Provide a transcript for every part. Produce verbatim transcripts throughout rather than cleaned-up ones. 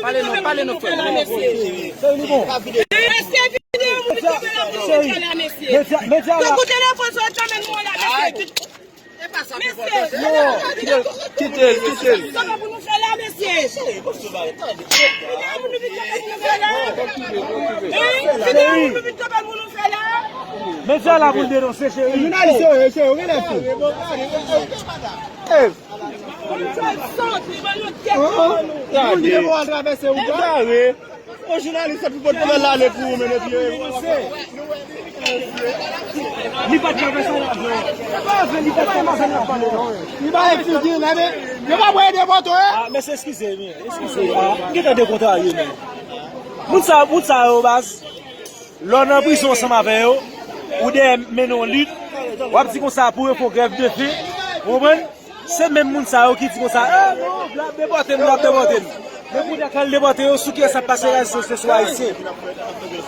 Pale non, pale non, frè. Mesye, videyo moun ki kanpe la pou nou fè la, mesye. Medya, medya la. Tankou telefòn sa w kanmenn mwen la, mesye. Mesye. Non, kite l, kite l, kite l. Videyo moun ki kanpe pou nou fè la, mesye. Videyo moun ki kanpe pou nou fè la. Hein? Videyo moun ki kanpe pou nou fè la. Medya la pou l denonse, cheri. Jounalis yo, yo, yo, yo, yo, yo. Moun ki te bon al travèse wout la. Yon jounalis ap pot pran lale pou ou menm epi yo. Li pa t ka fè sa la, non. Li pa t ka fè sa la, non. Li pa yon figi, la, men yo pa voye depote, eh. Ah, mesye, eskize, men, eskize. Ah, m gentan dekontrarye, men. Moun sa, moun sa yo, baz. Lè w nan prizon ansanm avè yo, ou dèyè mennen yon lit, w ap di konsa pou yo fè yon grèv de fen, ou konprann? Se menm moun sa yo ki di konsa, "Eh, non, l ap depòte m, l ap depòte m." Men kounye a, kan l depòte yo, sou kiyès ap pase rezo sosyo? Sou Ayisyen.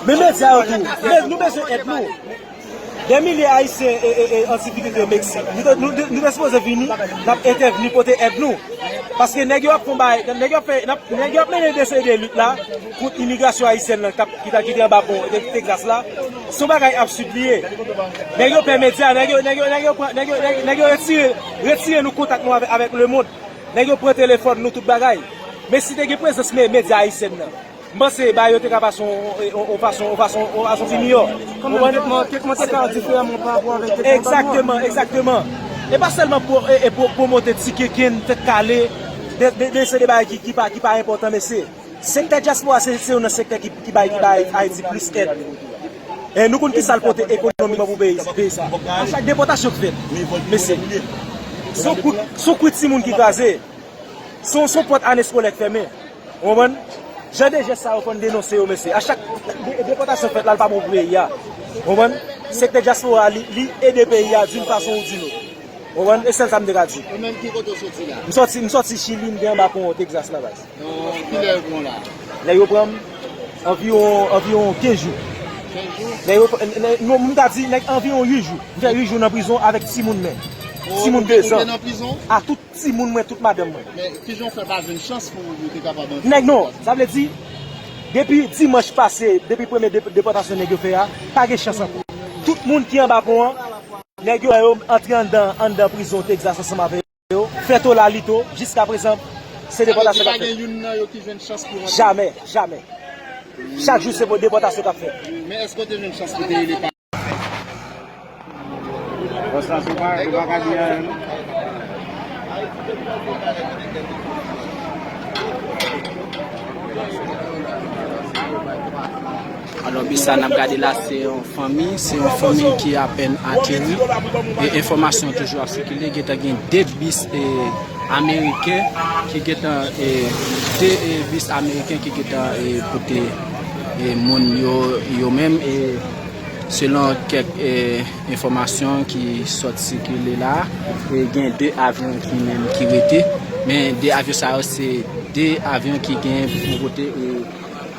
Men medya yo tou, men nou bezwen èd nou. Dè milye Ayisyen e, e, e, an difikilte Meksik. Nou te, nou, nou te sipoze vini, n ap entèvni pote èd nou. Paske nèg yo ap fè yon bagay, nèg yo ap fè, n ap, nèg yo ap mennen de seri de lit la kont imigrasyon ayisyèn nan k ap, ki ta, ki te anba pon Te-, Texas la. Se yon bagay absid li ye. Nèg yo pè medya, nèg yo, nèg yo, nèg yo pran, nèg yo, nèg, nèg yo retire, retire nou kontak nou avè-, avèk lemonn. Nèg yo pran telefòn nou, tout bagay. Men si te gen prezans me-, medya ayisyèn nan, m panse bagay yo te ka pase yon, yon, yon fason, yon fason, yon fason pi miyò. Kòm kèk mò, kèk mò te ka diferaman pa rapò avèk te konprann. Egzakteman, egzakteman. E pa sèlman pou, e, e pou pwomote ti kenken, tèt kale, de, de, de se de bagay ki, ki pa, ki pa enpòtan, mesye. Sektè dyaspora se, se youn nan sektè ki, ki bay, ki bay Ayiti plis èd. E nou konn ki sa l pote ekonomikman pou peyi, peyi sa. A chak depòtasyon k fèt, mesye, se yon kwit, se yon kwit timoun ki kraze, se yon, se yon pòt ane eskolè k fèmen. Ou konprann? Jan de jès sa yo fò n denonse yo, mesye. A chak de-, depòtasyon k fèt la, l pa bon pou peyi a. Ou konprann? Sektè dyaspora a, li, li ede peyi a d'une façon ou d'une autre. Ou konprann? E sèl sa m te ka di. Ou menm ki kote w soti la? M soti, m soti Chili, m te anba pon Texas la, baz. Kilè yo pran w la? Lè yo pran m, anviwon, anviwon kenz jou. Kenz jou? Lè yo, lè, non, m ta di, nèg anviwon uit jou. M fè uit jou nan prizon avèk timoun mwen. Timoun de zan. Ou te nan prizon? A tout timoun mwen, tout madanm mwen. Men, kijan w fè pa jwenn chans pou yo te kapab antre? Nèg non, sa vle di, depi dimanch pase, depi premye dep-, depòtasyon nèg yo fè a, pa gen chans ankò. Tout moun ki anba pon an, nèg yo, yo antre anndan, anndan prizon Texas ansanm avè yo. Fè tolalito, jiskaprezan, se depòtasyon k ap fèt. Sa vle di pa gen youn nan yo ki jwenn chans pou rantre? Jamè, jamè. Chak jou se depòtasyon k ap fèt. Men èske w te jwenn chans pou te rele pa? Bòs la, se pa, se pa ka di anyen, non. Alò, bis sa n ap gade la, se yon fanmi, se yon fanmi ki apèn ateri. E enfòmasyon toujou ap sikile, gentan gen de bis, e, ameriken ki gentan, e, de, e, bis ameriken ki gentan, e, pote, e, moun yo, yo menm, e, selon kèk, e, enfòmasyon ki sot sikile la, e, gen de avyon ki menm ki rete, men de avyon sa yo se de avyon ki gen pou pote, e,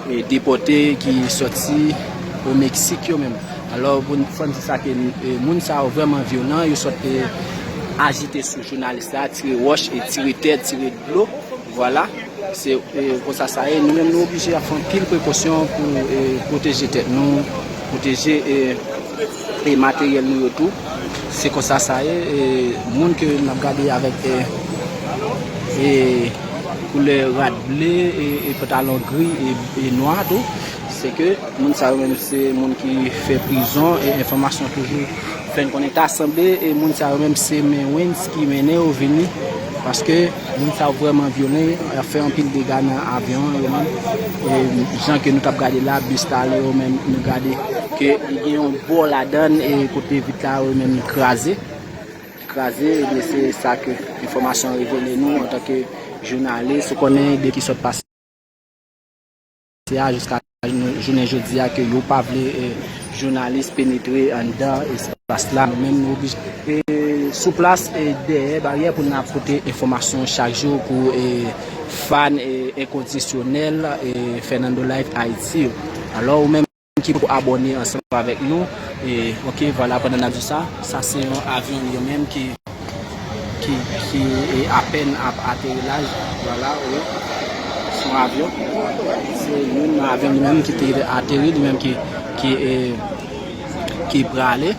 e, depòte ki soti o Meksik yo menm. Alò, pou n, fò n di sa ke, e, moun sa yo vrèman vyolan, yo sot, e, ajite sou jounalis la, tire wòch, e, tire tè, tire dlo. Vwala, se, e, konsa sa ye. Nou menm, nou oblije ap fè anpil prekosyon pou, e, pwoteje tèt nou, pwoteje, e, e materyèl nou yo tou. Se konsa sa ye, e, moun ke n ap gade avèk, e, e, koulè rad ble, e, e pantalon gri, e, e nwa tou, se ke moun sa yo menm se moun ki fè prizon, e enfòmasyon toujou fè n konnen ta sanble, e moun sa yo menm se men Wens ki mennen yo vini, paske moun sa yo vrèman vyolan, y ap fè anpil dega nan avyon an yo menm. E jan ke nou t ap gade la, bis talè yo menm, nou gade ke li gen yon bò ladan l, e kote vit la yo menm li kraze. Kraze, ebyen se sa ke enfòmasyon revele nou antanke jounalis. Ou konnen de ki sot pase a jiska jounen jodi a ke yo pa vle, e, jounalis penetre anndan espas la. Nou menm nou oblije, e, sou plas, e, dèyè baryè pou n ap pote enfòmasyon chak jou pou, e, fan, e, enkondisyonèl, e, Fernando Live Haïti yo. Alò, ou menm ki poko abòne ansanm avèk nou, e, oke, vwala, pandan n ap di sa, sa se yon avyon li menm ki, ki, ki, e, apèn ap aterilaj, vwala, wi. Se yon avyon. Se youn nan avyon li menm ki te ateri, li menm ki, ki, e, ki prale.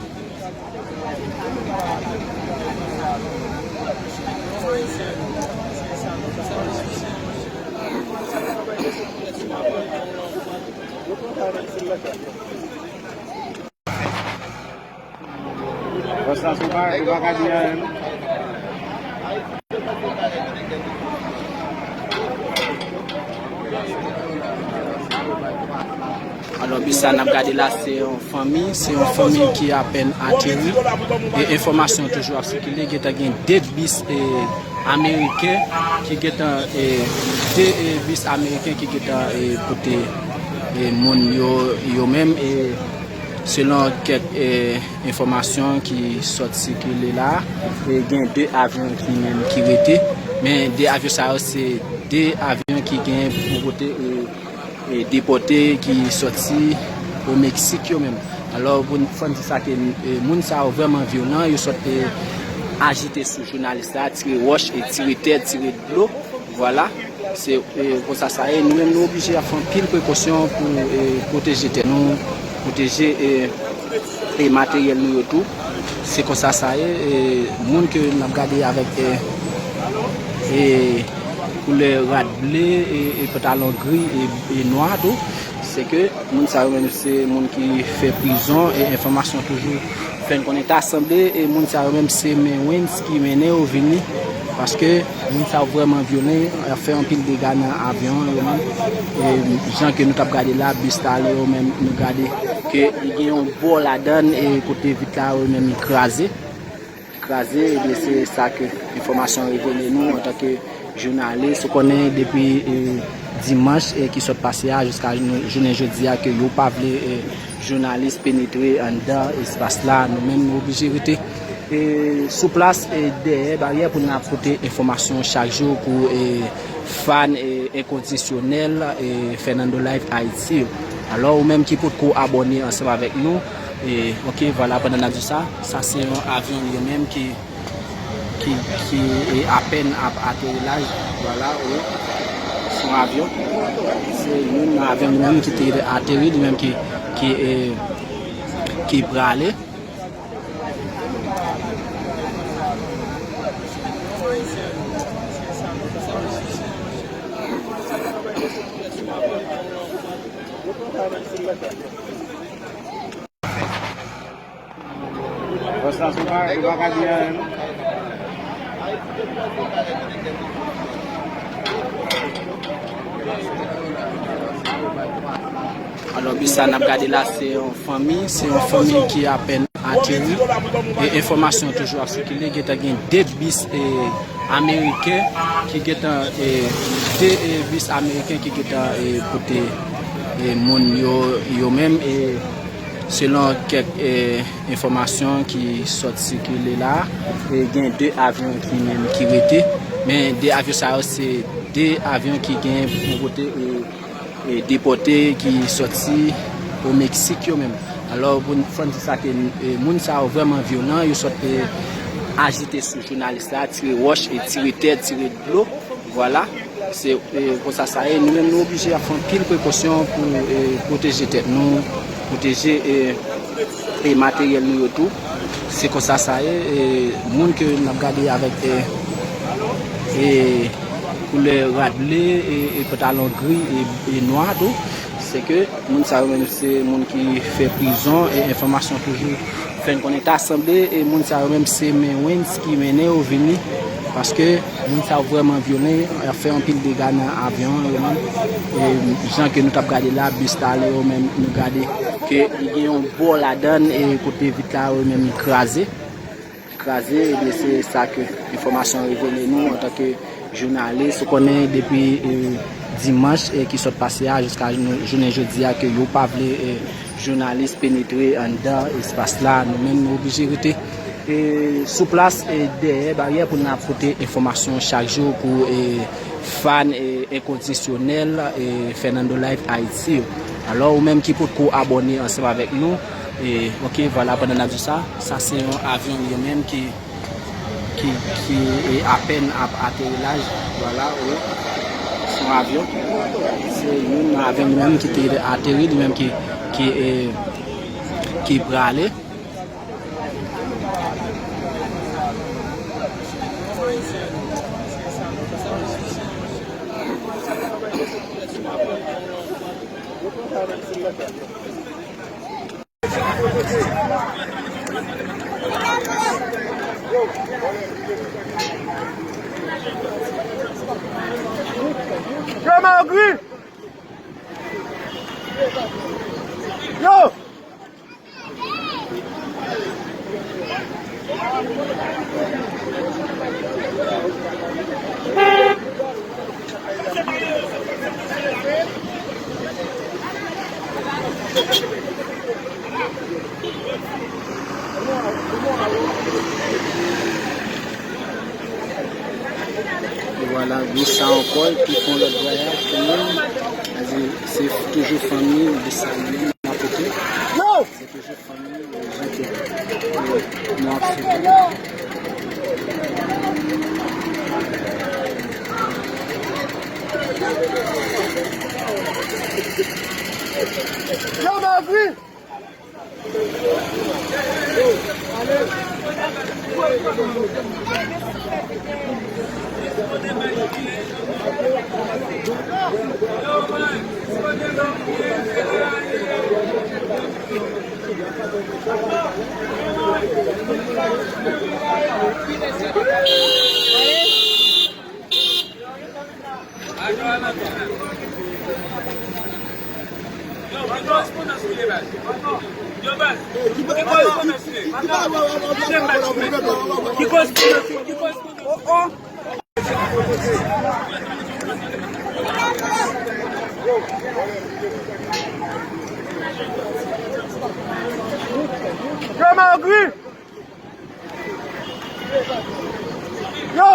Bòs la sou pa, li pa ka di anyen non. Alò, bis sa n ap gade la, se yon fanmi, se yon fanmi ki apèn ateri. E enfòmasyon toujou ap sikile, gentan gen de bis, e, ameriken ki gentan, e, de, e, bis ameriken ki gentan, e, pote, e, moun yo, yo menm, e, selon kèk, e, enfòmasyon ki sòt sikile la, e, gen de avyon ki menm ki rete, men de avyon sa yo se de avyon ki gen pou pote, e, e, depòte ki sòti o Meksik yo menm. Alò, pou n, fò n di sa ke, e, moun sa yo vrèman vyolan, yo sòt, e, ajite sou jounalis la, tire wòch, e, tire tè, tire dlo. Vwala, se, e, konsa sa ye. Nou menm, nou oblije ap fè anpil prekosyon pou, e, pwoteje tèt nou, pwoteje, e, e materyèl nou yo tou. Se konsa sa ye. E, moun ke n ap gade avèk, e, e, koulè rad ble, e, e pantalon gri, e, e nwa tou, se ke moun sa yo menm se moun ki fè prizon, e enfòmasyon toujou fè n konnen ta sanble, e moun sa yo menm se men Wens ki mennen yo vini, paske moun sa yo vrèman vyolan, y ap fè anpil dega nan avyon yo menm. E jan ke nou t ap gade la, bis la yo menm, nou gade ke li gen yon bò ladan l, e kote vit la yo menm li kraze. Kraze, ebyen, se sa ke enfòmasyon revele nou antanke jounalis. Ou konnen depi, e, dimanch, e, ki sot pase a jiska jounen, jounen jodi a ke yo pa vle, e, jounalis penetre anndan espas la. Nou menm, nou oblije rete, e, sou plas, e, dèyè baryè pou n ap pote enfòmasyon chak jou pou, e, fan, e, enkondisyonèl, e, Fernando Live Haïti yo. Alò, ou menm ki potko abòne ansanm avèk nou, e, oke, vwala, pandan n ap di sa, sa se yon avyon li menm ki, ki, ki, e, apèn ap aterilaj, vwala, wi. Se yon avyon. Se youn nan avyon li menm ki te ateri, li menm ki, ki, e, ki prale. Bòs la sou pa, li pa ka di anyen non. Alò, bis sa n ap gade la, se yon fanmi, se yon fanmi ki apèn ateri. E enfòmasyon toujou ap sikile, gentan gen de bis, e, ameriken ki gentan, e, de, e, bis ameriken ki gentan, e, pote, e, moun yo, yo menm, e, selon kèk, e, enfòmasyon ki sòt sikile la, e, gen de avyon ki menm ki rete, men de avyon sa yo se de avyon ki gen pou pote, e, e, depòte ki sòti o Meksik yo menm. Alò, pou n, fò n di sa ke, e, moun sa yo vrèman vyolan, yo sòt, e, ajite sou jounalis la, tire wòch, e, tire tè, tire dlo. Vwala, se, e, konsa sa ye. Nou menm, nou oblije ap fè anpil prekosyon pou, e, pwoteje tèt nou, pwoteje, e, e materyèl nou yo tou. Se konsa sa ye. E, moun ke n ap gade avèk, e, e, koulè rad ble, e, e pantalon gri, e, e nwa tou, se ke moun sa yo menm se moun ki fè prizon, e enfòmasyon toujou fè n konnen ta sanble, e moun sa yo menm se men Wens ki mennen yo vini, paske moun sa yo vrèman vyolan, y ap fè anpil dega nan avyon yo menm. E jan ke nou t ap gade la, bis la yo menm, nou gade ke li gen yon bò ladan l, e kote vit la yo menm li kraze. Kraze, ebyen, se sa ke enfòmasyon revele nou antanke jounalis. Ou konnen depi, e, dimanch, e, ki sot pase a jiska jounen, jounen jodi a ke yo pa vle, e, jounalis penetre anndan espas la. Nou menm, nou oblije rete, e, sou plas, e, dèyè baryè pou n ap pote enfòmasyon chak jou pou, e, fan, e, enkondisyonèl, e, Fernando Live Haïti yo. Alò, ou menm ki potko abòne ansanm avèk nou, e, oke, vwala, pandan n ap di sa, sa se yon avyon li menm ki, ki, ki, e, apèn ap aterilaj, vwala, wi. Se Yon avyon. Se youn nan avyon li menm ki te ateri, li menm ki, ki, e, ki prale. Yo, Malgri! Yo! E vwala, gwo sa ankò, ki fè yon lòt vwayaj kanmenm. Sa di, se toujou fanmi Desalin n ap pote. Se toujou fanmi, e, Jean Pierre. E, nou ap swiv. Yo, Malgri! Yo, Malgri! Yo!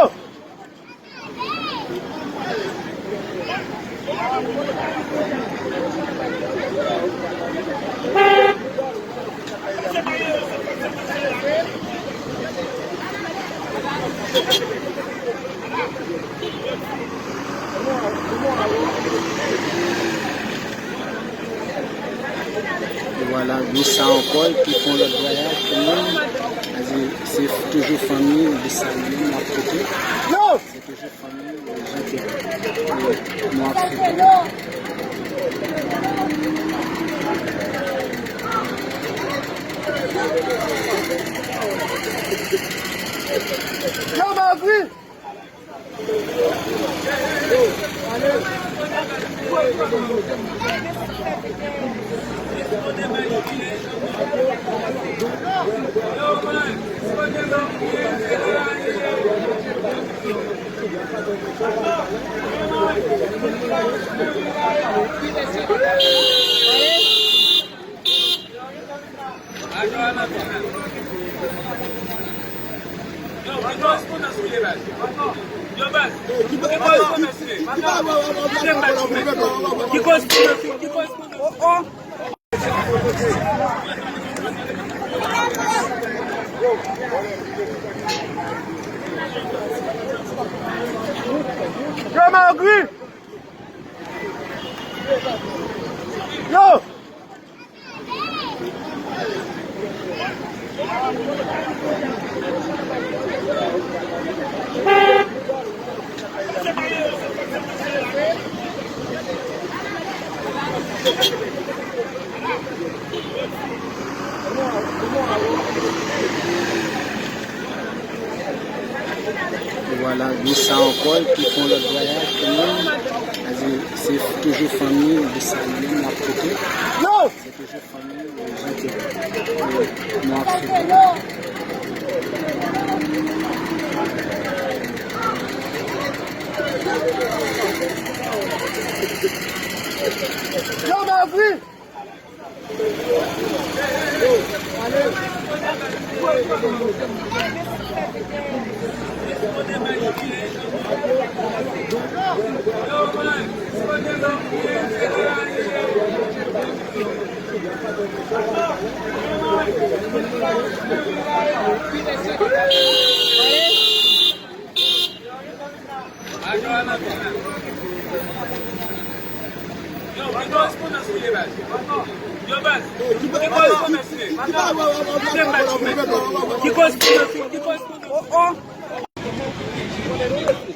E vwala, gwo sa ankò, ki fè yon lòt vwayaj kanmenm. Sa di, se toujou fanmi Desalin n ap pote. Se toujou fanmi Jean Pierre. E, nou ap swiv. Yo, Malgri! Yo, Malgri! Yo! E vwala, gwo sa ankò, ki fè yon lòt vwayaj kanmenm. Sa di, se toujou fanmi Desalin n ap pote. Se toujou fanmi Jean Pierre. E, nou ap swiv. Yo, Malgri! Ki korespondans ou ye, baz? Yo, baz, ki korespondans ou ye? Ki korespondans ou ye? Ki korespondans ou ye?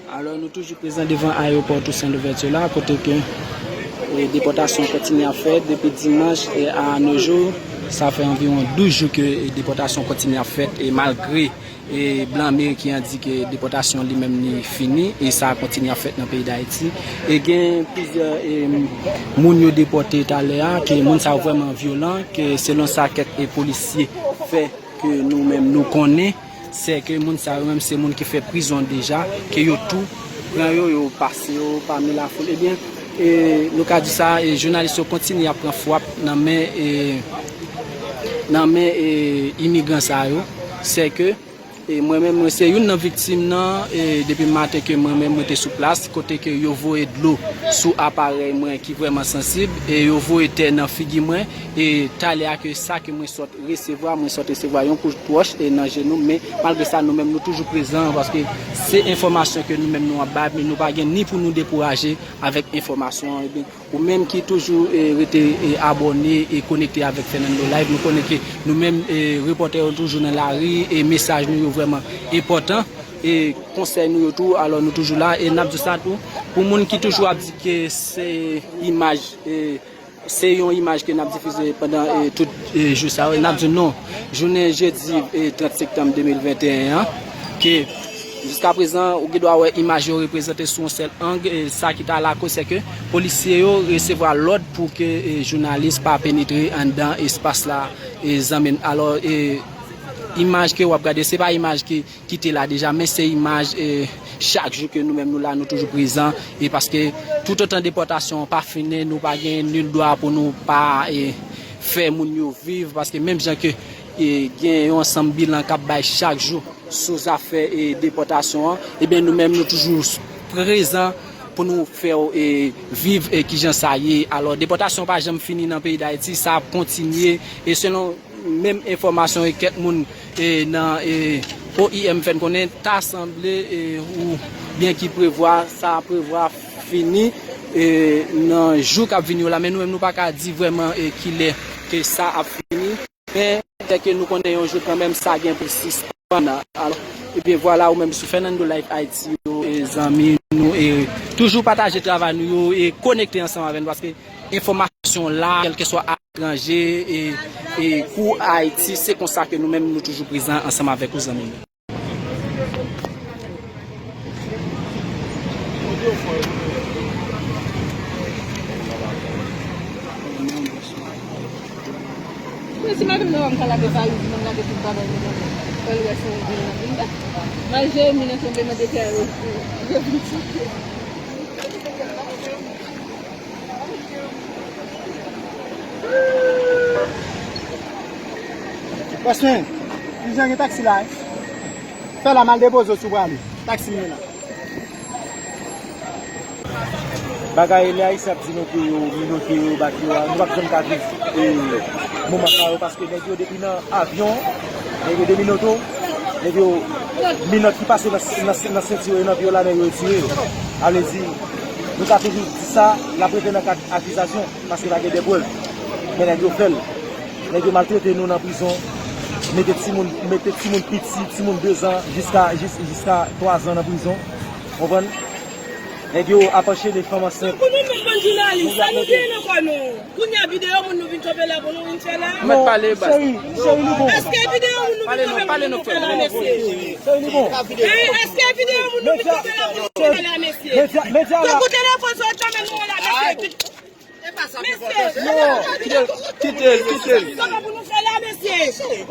Alò, nou toujou prezan devan ayewopò Toussaint Louverture la, kote ke, e, depòtasyon kontinye ap fèt depi dimanch e a nos jours. Sa fè anviwon douz jou ke, e, depòtasyon kontinye ap fèt, e malgre, e, blan ameriken an di ke depòtasyon li menm li fini, e sa kontinye ap fèt nan peyi Dayiti. E gen plizyè, e, moun yo depòte talè a, ke moun sa yo vrèman vyolan, ke selon sa kèk, e, polisye fè ke nou menm nou konnen, se ke moun sa yo menm se moun ki fè prizon deja, ke yo tou pran yo, yo pase yo pami lafoul. Ebyen, e, nou ka di sa, e, jounalis yo kontinye ap pran fwap nan men, e, nan men, e, imigran sa yo. Se ke, e, mwen menm, mwen se youn nan viktim nan, e, depi maten ke mwen menm mwen te sou plas, kote ke yo voye dlo sou aparèy mwen ki vrèman sansib, e yo voye tè nan figi mwen, e talè a ke sa ke mwen sot resevwa, mwen sot resevwa yon kout wòch, e, nan jenou, men malgre sa, nou menm, nou toujou prezan, paske se enfòmasyon ke nou menm nou ap bay, men nou pa gen ni pou nou dekouraje avèk enfòmasyon an, ebyen, ou menm ki toujou, e, rete, e, abòne e konekte avèk Fernando Live, nou konnen ke nou menm, e, repòtè yo toujou nan lari, e mesaj nou yo vrèman enpòtan, e konsèy nou yo tou, alò nou toujou la, e n ap di sa tou, pou moun ki toujou ap di ke se imaj, e, se yon imaj ke n ap difize pandan, e, tout, e, jou sa yo. N ap di non. Jounen jedi, e, trant septanm de mil venteyen an, ke jiska prezan, ou gen dwa wè imaj yo reprezante sou yon sèl ang, e, sa ki ta lakoz, se ke polisye yo resevwa lòd pou ke, e, jounalis pa penetre anndan espas la, e, zanmi m. Alò, e, imaj ke w ap gade, se pa imaj ki ki te la deja, men se imaj, e, chak jou ke nou menm nou la, nou toujou prezan, e paske toutotan depòtasyon an pa fini, nou pa gen nil dwa pou nou pa, e, fè moun yo viv, paske menm jan ke, e, gen yon ansanm bilan k ap bay chak jou sou zafè, e, depòtasyon an, ebyen nou menm nou toujou s-, prezan pou nou fè w, e, viv, e, kijan sa ye. Alò, depòtasyon pa janm fini nan peyi Dayiti, sa ap kontinye, e selon menm enfòmasyon e kèk moun, e, nan, e, O I M fè n konnen, ta sanble, e, oubyen ki prevwa, sa prevwa fini, e, nan jou k ap vini yo la, men nou menm nou pa ka di vrèman, e, kilè ke sa ap fini, men lè ke nou konnen yon jou kanmenm sa gen pou sispann. Alò, ebyen vwala, ou menm sou Fernando Live Haiti yo, e, zanmi nou, e, toujou pataje travay nou yo, e, konekte ansanm avè nou, paske enfòmasyon la, kèlkeswa aletranje, e, e, kou Ayiti, se konsa ke nou menm, nou toujou prezan ansanm avèk ou, zanmi m. Men si madanm nan pa m ka lave valiz mwen, lave tout bagay mwen nan men. Fò l wè se yon vil nan vin la. Mal Jeremi nan tonbe nan detay yo. Yo vin tcheke. Bòs mwen, kijan gen taksi la, wi? Fè la, m al depoze w si w prale. Taksi m ye la. Bagay lè Ayisyen ap di nou ke yo minote yo, bat yo a, nou p ap janm ka viv, e, moman sa yo, paske nèg yo depi nan avyon, nèg yo deminote w, nèg yo minòt ki pase nan, nan, nan senti yo e nan pye w la, nèg yo retire yo. A vle di, nou ka toujou di sa, l ap rete nan kad akizasyon, paske pa gen de prèv. Men nèg yo fè l. Nèg yo maltrete nou nan prizon, mete timoun, mete timoun piti, timoun dezan jiska, jis-, jiska twazan nan prizon. Konprann? Nèg yo ap anchene fanm ansent. Tankou nou menm bann jounalis, sa nou genyen nan kò nou. Kounye a videyo moun nou vin kanpe la pou nou vin fè la. Mèt pale bas. Cheri, cheri, li bon. Èske videyo moun nou vin kanpe pou nou fè la, mesye? Cheri, li bon. Èske videyo moun nou vin kanpe la pou nou fè la, mesye? Medya, medya la. Tankou telefòn sa w ap tanmen nou la, mesye. Mesye! Non, kite l, kite l, kite l. Sa pa pou nou fè la, mesye. Fidèl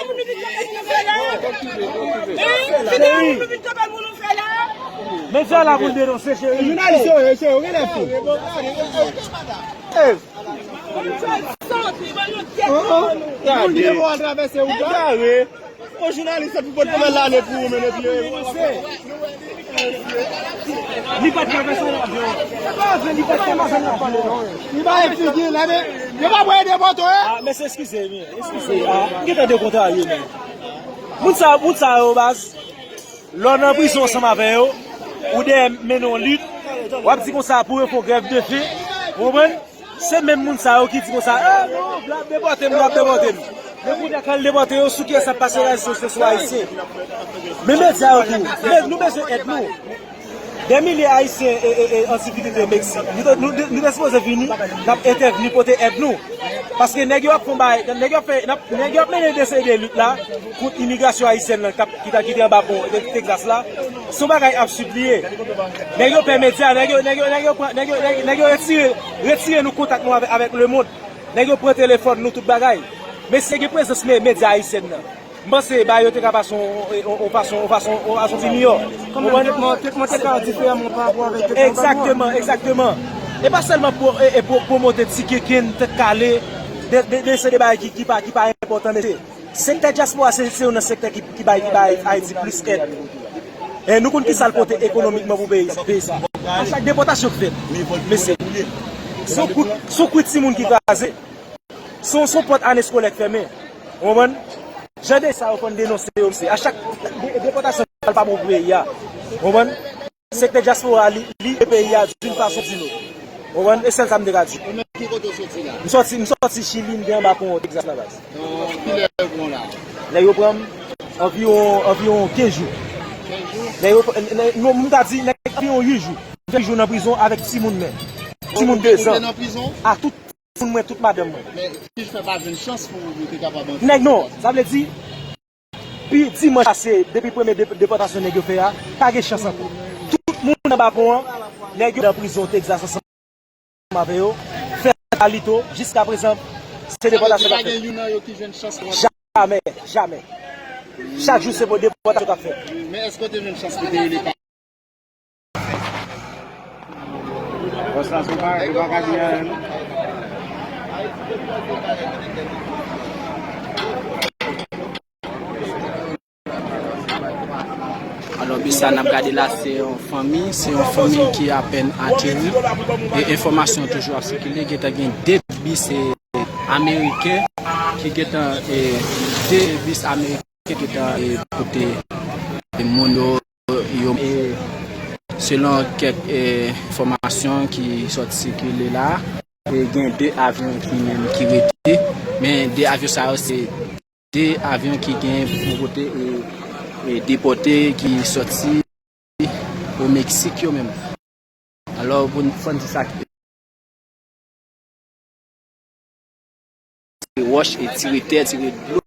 moun nou vin kanpe pou nou fè la. Hein? Fidèl moun nou vin kanpe pou nou fè la. Men sa la pou l denonse, cheri. Jounalis yo, yo, yo, yo, genlè fou. Moun fè santi, ban nou tèt. Moun ki te bon al travèse wout la. Yon jounalis ap pot konbyen lane pou ou menm epi yo renonse? Li pa t ka fè sa nan avyon. Li pa t ka fè sa nan avyon. Li pa t figi la, men yo pa pran de moto, hein? Ah, mesye, eskize, men, eskize. Ah, m gentan dekontrarye, men. Moun sa, moun sa yo, baz. Lè w nan prizon ansanm avè yo, ou dèyè mennen yon lit, W ap di konsa pou yo fè yon grèv de fen. Ou konprann? Se menm moun sa yo ki di konsa, "Ah non, l ap depòte m, l ap depòte m." Men kounye a, kan l depòte yo, sou kiyès ap pase reyaksyon se sou Ayisyen. Men medya yo tou, men nou bezwen èd nou. Dè milye Ayisyen e, e, e, an difikilte Meksik. Nou, nou, nou te sipoze vini, n ap entèvni, pote èd nou. Paske nèg yo ap fè yon bagay, nèg yo ap fè, n ap, nèg yo ap mennen de seri de lit la kont imigrasyon ayisyèn nan k ap, ki ta, ki te anba pon Te-, Texas la. Se yon bagay absid li ye. Nèg yo pè medya, nèg yo, nèg yo, nèg yo pran, nèg yo, nèg, nèg yo retire, retire nou kontak nou avèk, avèk lemonn. Nèg yo pran telefòn nou, tout bagay. Men si gen prezans me-, medya ayisyèn nan, m panse bagay yo te ka pase yon, yon, yon fason, yon fason, yon fason ti miyò. Kòm menm trètman, trètman te ka diferaman pa rapò avèk trètman Obama. Egzakteman, egzakteman. E pa sèlman pou, e, e pou pwomote ti kenken, tèt kale, de, de, de se de bagay ki, ki pa, ki pa enpòtan, mesye. Sektè dyaspora se, se youn nan sektè ki, ki bay, ki bay Ayiti plis èd. E nou konn ki sa l pote ekonomikman pou peyi, peyi sa. A chak depòtasyon k fèt, mesye, se yon kout, se yon kout timoun ki kraze. Se yon, se yon pòt ane eskolè k fèmen. Ou konprann? Jan de sa yo fò n denonse yo, mesye. A chak de-, depòtasyon, sa l pa bon pou peyi a. Ou konprann? Sektè dyaspora li, li e peyi a d'une façon ou d'une autre. Ou konprann? E sèl sa m te ka di. Ou menm ki kote w soti la? M soti, m soti Chili, m te anba pon Texas la baz. Kilè yo pran w la? Nèg yo pran m anviwon, anviwon kenz jou. Kenz jou? Nèg yo, nèg, non, m ka di, nèg anviwon uit jou. Uit jou nan prizon avèk timoun men. Timoun de zan. Ou te nan prizon? A tout moun mwen, tout madanm mwen. Men jij fè pa jwenn chans pou ou te kapab antre. Nèg non, sa vle di, pi dimanch pase, depi premye dep-, depòtasyon nèg yo fè a, pa gen chans ankò. Tout moun anba pon an, nèg yo nan prizon Texas ansanm avè yo, fè kalito, jiskaprezan, se depòtasyon k ap fèt. Sa vle di pa gen youn nan yo ki jwenn chans pou antre? Jamè, jamè. Chak jou se pou depòtasyon k ap fèt. Men èske w te jwenn chans pou te rele pa Bòs la se yon bagay, yo pa ka di anyen, non. Alò, bis sa n ap gade la, se yon fanmi, se yon fanmi ki apèn ateri. E enfòmasyon toujou ap sikile, gentan gen de bis, e, ameriken ki gentan, e, de bis ameriken ki gentan, e, pote, e, moun yo, yo, e, selon kèk, e, enfòmasyon ki sòti sikile la, e, gen de avyon ki menm ki rete, men de avyon sa yo se de avyon ki gen pou pote, e, e, depòte ki sòti o Meksik yo menm. Alò, pou n, fò n di sa ki tire wòch e tire tè, tire dlo.